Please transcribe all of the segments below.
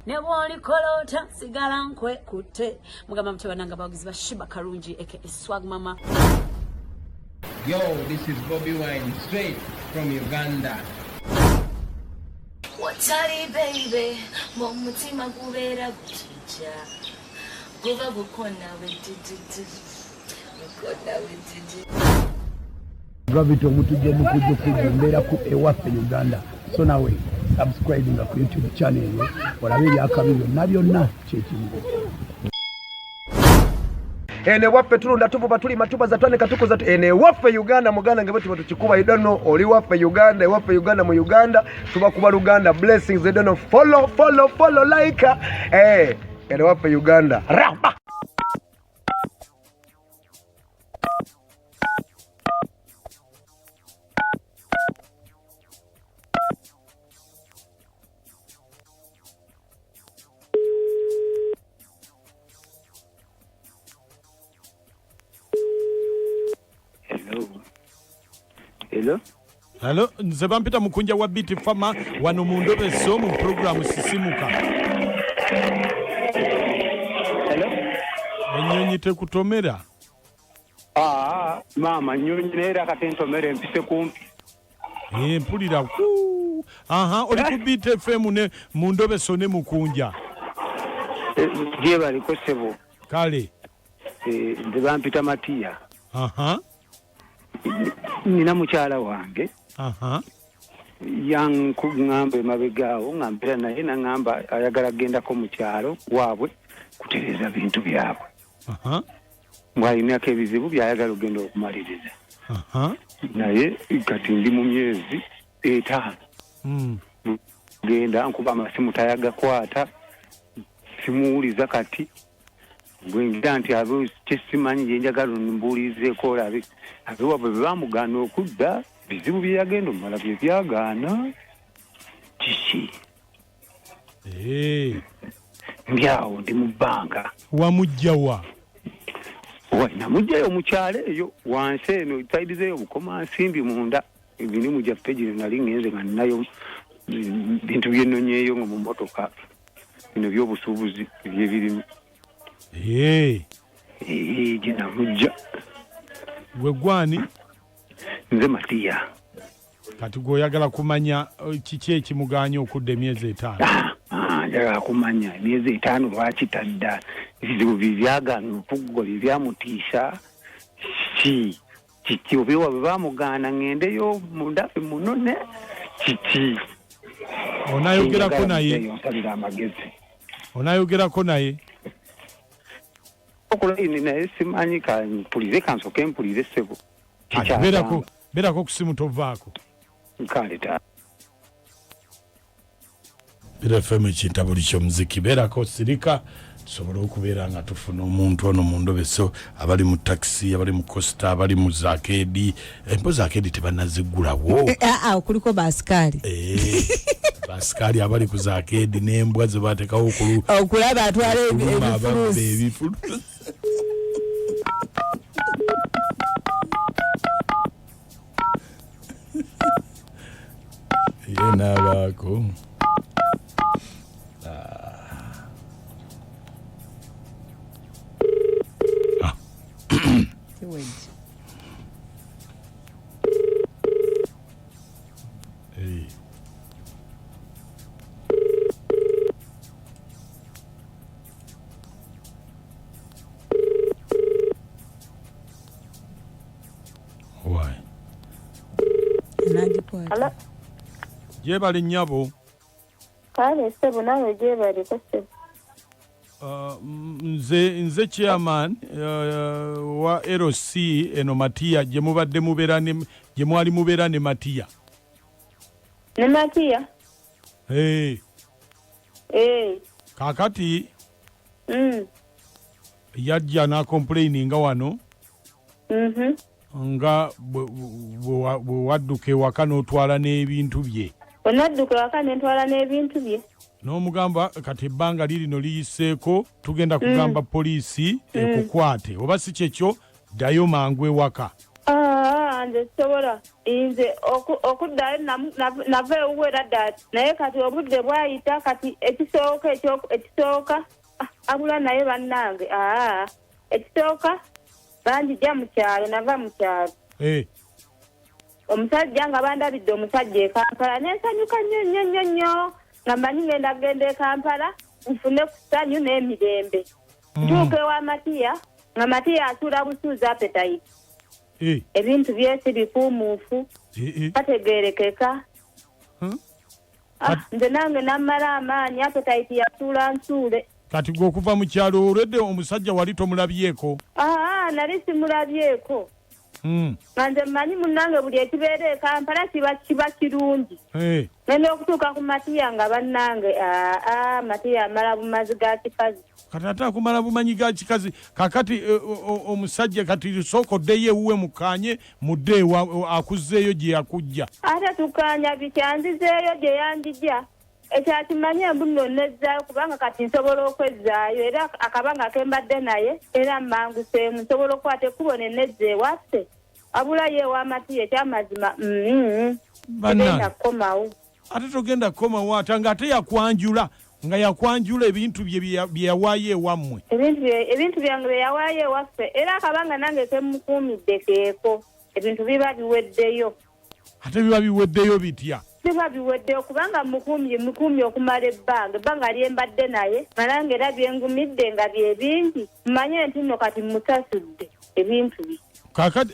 Ne bw'olikola otya sigala nkwekutte. Mugamba mutya banange abawagizi ba Shiba Karungi aka Swag Mama. Yo, this is Bobby Wine straight from Uganda. Watali baby, mu mutima gubeera gutujja guba gukona bwe gukona bwe Gravity omutujju omukujjukujju mbeera ku ewaffe Uganda so nawe subscribinga ku YouTube channel eyo olabe ebyakabi byonna byonna kyekimu. Eno ewaffe tulunda tuvuba tulima tubaza twanika tukuza eno ewaffe Uganda muganda nge bwetuba tukikuba you don't know oli waffe Uganda ewaffe Uganda mu Uganda tubakuba Luganda blessings you don't know follow follow follow like eh eno ewaffe Uganda raba. Hello. Hello. Hello, nze bampita mukunja wa BT Farmer wano mu ndobeso mu programu Sisimuka. Hello. Ennyonyi tekutomera. Ah, maama nnyonyi naye era kati entomera empise kumpi. Eh, mpulira. Aha, oli ku BT FM ne mu ndobeso ne mukunja. Eh, gyebaliko ssebo. Kale. Eh, nze bampita Matiya. Aha. Nina mukyala wange. Aha. Yankugamba emabega awo nga mbeera naye naŋŋamba ayagala kugendako mu kyalo waabwe kutereeza bintu byabwe. Aha. Bw'alinako ebizibu by'ayagala okugenda okumaliriza. Aha. Naye kati ndi mu myezi 5. Genda nkuba amasimu tayagakwata, simuwuliza kati. Bwe ngira nti abe kyesimanyi gye njagala mbuulizeeko olabe abewaabwe bwe bamugaana okudda bizibu bye yagenda omumala bye byagaana kiki? Ndi awo ndi mu bbanga. Wamujja wa? Namuggyayo mu kyalo eyo wansi eno sayidi z'eyo Bukomansimbi munda emirimu gyaffe gino nali ngenze nga ninayo bintu bye nnonyeeyo nga mu mmotoka bino by'obusuubuzi ebyebirimu. Gye namujja. Gwe gwani? Nze Matiya. Kati gwe oyagala kumanya kiki ekimugaanye okudda emyezi 5? Njagala kumanya emyezi 5 lwaki tadda, ebizibu bye byagaana okuggwa bye byamutiisa kiki? Kiki oba ewaabwe baamugaana ŋŋendeyo mundabe munone kiki? Onayogerako naye? Nsalira amagezi. Onayogerako naye? Okulayini naye simanyi kampulire kansooke mpulire ssebo. Beerako, beerako ku simu tovaako. Kale taata. Beera FM ekintabuli ky'omuziki, beerako sirika tusobole okubeera nga tufuna omuntu ono mu ndobeso, abali mu takisi, abali mu costa, abali mu zakeedi. Empo zakeedi tebanaziggulawo. Kuliko basikaali. Basikaali abali ku zakeedi n'embwa ze bateekawo okulaba atwala okuluma ababba ebifulusi. ebifulusi. Ye n'abaako. Hey. Why? Nagikwata. Gyebale nnyabo. Kale ssebo naawe gyebaleko ssebo. Nze chairman wa LC eno Matiya gye mubadde mubeera ne, gye mwali mubeera ne Matiya. Ne Matiya? Hey. Kaakati yajja n'akomplaininga wano. Nga bwe wadduka ewaka n'otwala n'ebintu bye. Bwe nadduka ewaka ne ntwala n'ebintu bye. N'omugamba kati ebbanga lirino liyiseeko tugenda kugamba poliisi ekukwate oba si kyekyo ddayo mangu ewaka. Aa, nze sisobola nze okuddayo nava ewuwe era ddala naye kati obudde bwayita kati ekisooka ekisooka ah, abula naye bannange aa ekisooka banjija mu kyalo nava mu kyalo Eh. Omusajja nga bandabidde omusajja e Kampala nensanyuka nnyo nnyo nnyo nnyo nga mmanyi ngenda kugenda e Kampala nfune ku ssanyu n'emirembe. Ntuuka ewa Matiya nga Matiya asuula busuuzi appetite. Ebintu bye si bikuumuufu, tategeerekeka. Ah, nze nange nammala amaanyi appetite yasuula nsuule. Kati gwe okuva mu kyalo olwedde omusajja wali tomulabyeko? Aa, nali simulabyeko. Nga nze mmanyi munnange buli ekibeera e Kampala kiba kiba kirungi. Ngenda okutuuka ku Matiya nga bannange aa Matiya amala bumazi ga kikazi. Kati ate akumala bumanyi ga kikazi kakati eh, omusajja kati sooka oddeyo ewuwe mukkaanye mudde ewa akuzzeeyo gye yakujja. Ate tukkaanya biki anzizeeyo gye yanjija ekyo akimanye mbu nno nezzaayo kubanga kati nsobola okwezzaayo era akabanga ke mbadde naye era mmanguseemu nsobola okukwata ekkubo ne nezza ewaffe wabula ye ewa Matiya ekyamazima mm, Bannange. tugenda kukomawo. Ate togenda kukomawo ata nga ate yakwanjula nga yakwanjula ebintu bye bye yawaayo ewammwe. Ebintu byange bye yawaayo ewaffe era akabanga nange ke mmukuumidde keeko ebintu biba biweddeyo. Ate biba biweddeyo bitya? Biba biweddeyo kubanga mmukuumye mukuumye okumala ebbanga ebbanga lye mbadde naye nga nange era bye ngumidde nga bye bingi mmanye nti nno kati mmusasudde ebintu bye. Kaakati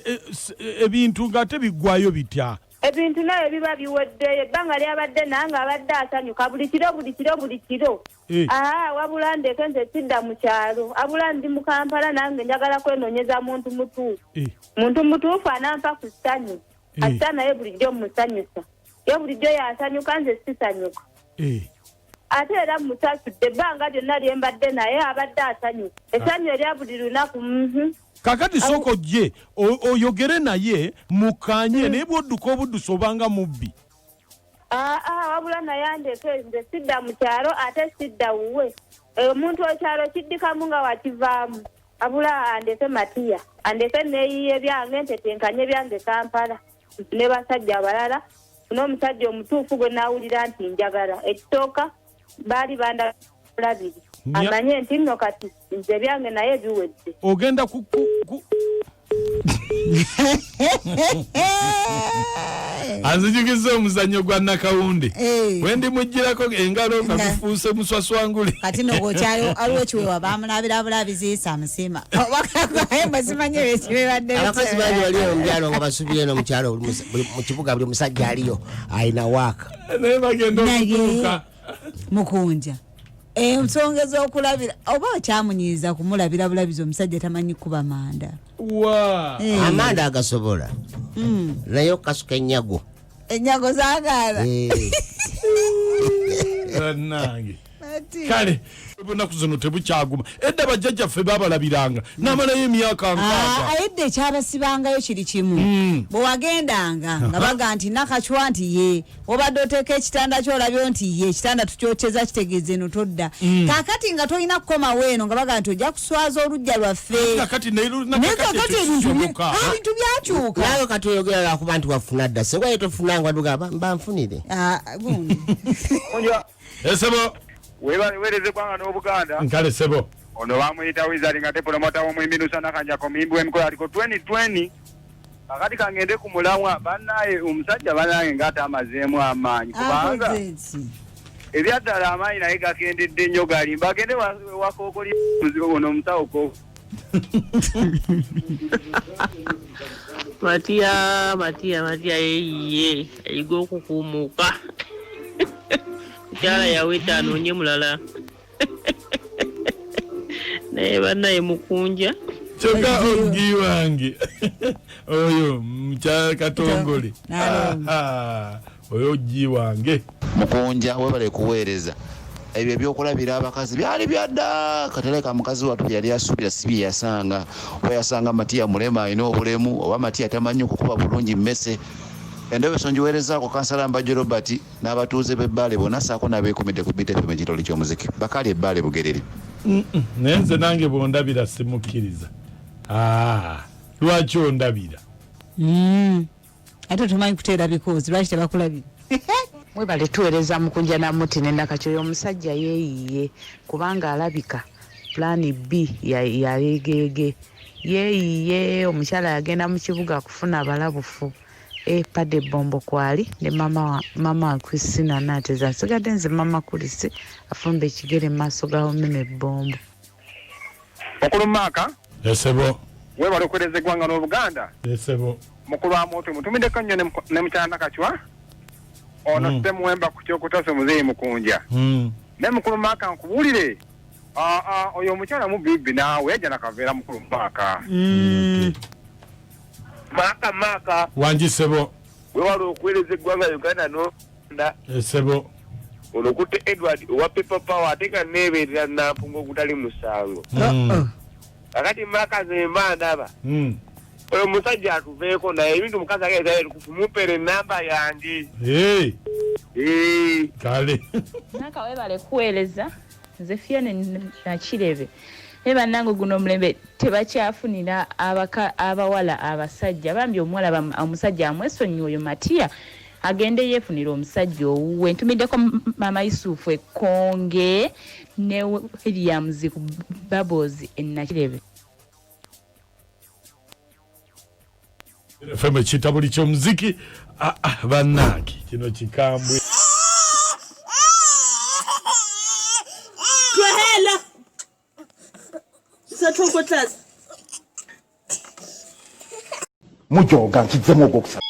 ebintu ng'ate biggwaayo bitya? Ebintu naye biba biweddeyo ebbanga ly'abadde nange abadde asanyuka buli kiro buli kiro buli kiro. Ahaa wabula ndeke nze sidda mu kyalo abula ndi mu Kampala nange njagala kwenoonyeza muntu mutuufu. Muntu mutuufu anampa ku ssanyu kasita naye bulijjo mmusanyusa. Ye bulijjo y'asanyuka nze sisanyuka. Ate era mmusasudde ebbanga lyonna lye mbadde naye abadde asanyuka. Essanyu erya buli lunaku uhmm. Kakati sooka ojje oyogere naye mukkaanye naye bw'odduka obuddusi obanga mubbi. Aa wabula naye andeke nze sidda mu kyalo ate sidda wuwe omuntu ekyalo kiddikamu nga wakivaamu wabula andeke Matiya andeke neeyiye ebyange ntetenkanye ebyange Kampala nfune basajja abalala nfune omusajja omutuufu gwe naawulira nti njagala ekisooka baali bandabulabiri amanye nti nno kati nze ebyange naye biwedde. Ogenda ku, ku, ku. Anzijukizza omuzannyo gwa nakawunde Eh. wendi mujjirako engalo nga gufuuse muswaswangule. Kati no gwokyali aliwo kiwewa bamulabira bulabizi samusiima mwe simanyi ebekibibadde. Abakazi bangi bali eyo mubyalo nga basubira eno mukyalo mu kibuga buli musajja aliyo alina waaka. Naye bagenda okutuuka. Mukunja ensonga ez'okulabira oba okyamunyiiza kumulabira bulabizi omusajja tamanyi kuba manda. Wa. Eh. Amanda agasobola naye okukasuka ennyago. Enyago zagaala. Eh. Bannange kale enaku zino tebukyaguma edda bajjajjaffe babalabiranga namalayo emyaka 60. Ah, edda ekyabasibangayo kiri kimu bwe wagendanga nga baga nti nakacwa nti ye obadde oteeka ekitanda kyolabyo nti ye ekitanda tukyokyeza kitegeeza eno todda. Kaakati nga tolina kukomawo eno nga baga nti ojja kuswaza olujja lwaffe. Kakati naye Naye kakati ebintu tekisoboka. ah, ebintu byakyuka. Naawe kati oyogera lwakuba nti wafuna dda singa ye tofunanga wadugamba mba nfunire. Ah, gundi. Esebo. Webale weereze eggwanga n'Obuganda. Nkale sebo. Ono bamuyita Wizard nga te promota w'omuyimbi Nusa Nakanjako omuyimbi w'emikolo aliko 2020. Kakati kangende ku mulamwa bannaye omusajja bannange ng'ate amazeemu amaanyi kubanga Akoze ki? ebyaddala amaanyi naye gakendedde nnyo galimba agende wakookoli ono omusawo ko Matiya, Matiya, Matiya yeyiye ayiga okukuumuuka. Mukyala yaweta anoonye mulala. Naye bannaye mukunja. Kyokka ogi wange oyo mukyala Katongole. Ah, oyo ogi wange. Mukunja webale kuweereza ebyo ebyokulabira abakazi byali byadda katereka mukazi wattu bye yali asuubira si bye yasanga oba yasanga Matiya mulema alina obulemu oba Matiya tamanyi okukuba bulungi mmese endobeso ngiweerezaako kansala Mbajo Robert n'abatuuze b'ebbaale bonna saako n'abeekumidde ku BTFM ekitole ky'omuziki bakaali ebbaale Bugerere. Naye nze nange bwondabira simukkiriza. Ah, lwaki ondabira? Ate tomanyi kuteera bikoozi, lwaki tebakulabira? Mwebale tuweereza Mukunja na Muti ne Nakakyo. Oyo omusajja yeeyiye kubanga alabika plan B yalegeege yeeyiye. Omukyala yagenda mu kibuga kufuna balabufu e pade bombo kwali ne mama wa Christina Nanteza. Nsigadde nze mama Kulisi afumba ekigere mu maaso ga Umeme Bombo. Mukulu Maaka. Esebo. Webale okuweereza eggwanga n'Obuganda. Esebo. Mukulu Amoto mutumiddeko nnyo ne mukyala Nakacwa. Ono Ssemuwemba ku kyokutasa omuzeeyi Mukunja. Naye Mukulu Maaka nkubuulire, oyo omukyala mubibbi naawe yajja nakaveera Mukulu Maaka. Maaka Maaka. Wangi sebo. Wewale okuweereza eggwanga Uganda n'Obuganda. Esebo. Ono kutte Edward owa People Power ate nga neebeerera Nampunga ogutali musango. Kakati Maaka nze mba ndaba. Oyo omusajja atuveeko naye ebintu mukazi ageza kumupera enamba yange. Hey. Kale. Naka webale kuweereza nze Fiona Nakirebe. Naye bannange guno omulembe tebakyafunira abawala abasajja. Bambi omuwala omusajja amwesonyiwe oyo Matia agende yeefunira omusajja owuwe. Ntumiddeko Mama Yusufu Ekonge ne Williams ku Bubbles e Nakirebe. FM ekitabuli ky'omuziki. Bannange kino kikambwe. Tlohela. Sa thoko tlase. Mujoga nkizzemu ogwokusatu.